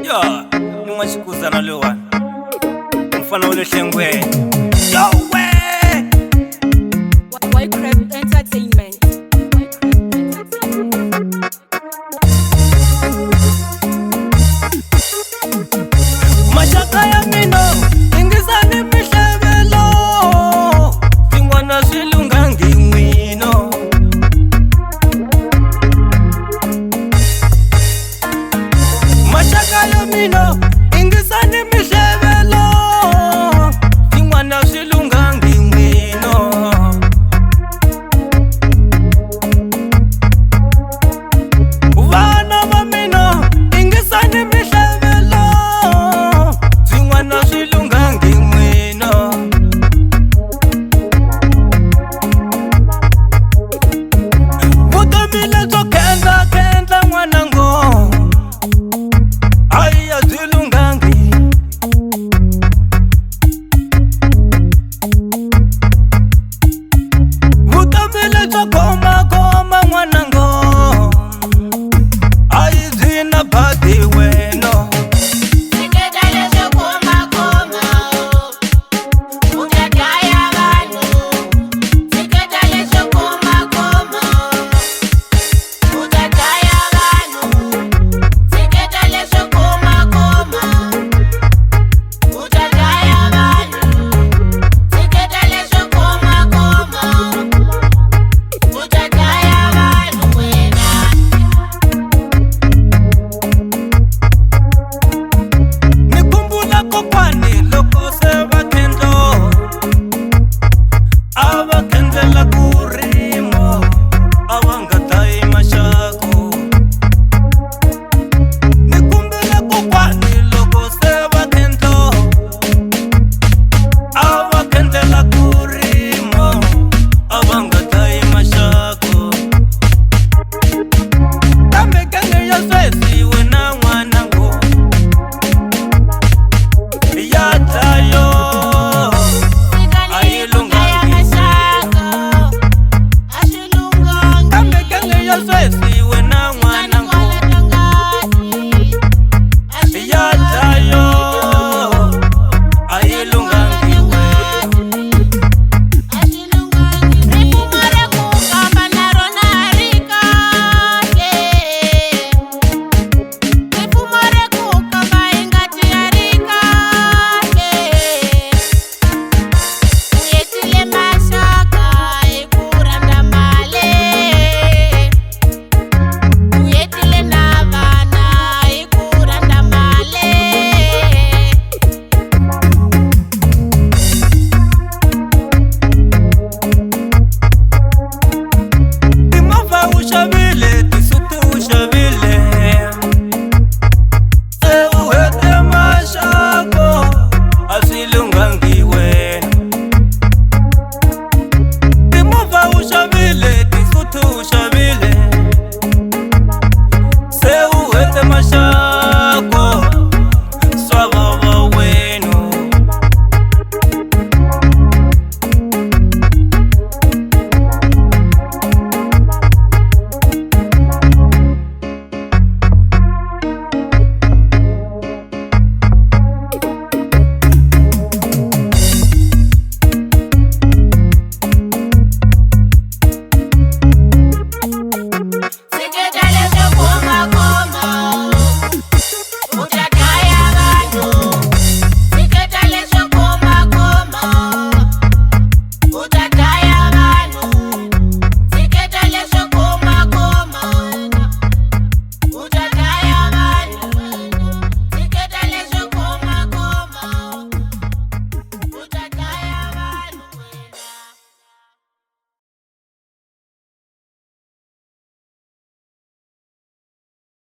Ya, ni n'waxikuzana loyiwani mfana wa le nhlengweni yowe. Wycraft Entertainment. Maxaka ya mina yingisani mihlevelo, swin'wana swi lunghangi n'wino. Maxaka ya mina yingisani mihlevelo, swin'wana swi lunghangi n'wino. Vana va mina yingisani mihlevelo, swin'wana swi lunghangi n'wino. Vutomi lebyo khendla khendla n'wanango, hayi a byi lunghangi. Vutomi lebyo khoma khoma n'wanango, hayi byi na badi wena. Tshiketa leswo khomakhoma, u ta dlaya vanhu. Tshiketa leswo khomakhoma, u ta dlaya vanhu. Tshiketa leswo khomakhoma, u ta dlaya vanhu. Tshiketa leswo khomakhoma, u ta dlaya vanhu wena. Ni khumbula kokwani loko se va khendlo, a va khendlela ku rima, a va nga dlayi maxaku. Ni khumbula kokwani loko se va khendlo, a va khendlela ku rima, a va nga dlayi maxaku. Kambe genge ya sweswi wena n'wanangu ya dlayo. A yi Tshikani ku dlaya lunghangi. maxaka, a swi lunghangi. Kambe genge ya sweswi wena Tshikani ku n'wanangu halata ngati, a swi ya dlayo, a yi lunghangi. lunghangi wena. A swi lunghangi. Rifumo ra ku kamba na rona a ri kahle. Rifumo ra ku kamba hi ngati a ri kahle. U hetile maxaka hi ku rhandza mali. U hetile na vana hi ku rhandza mali. Timovha u xavile, tisuti u xavile, se u hete maxako, a swi lunghangi wena. Timovha u xavile, tisuti u xavile, se u hete maxako.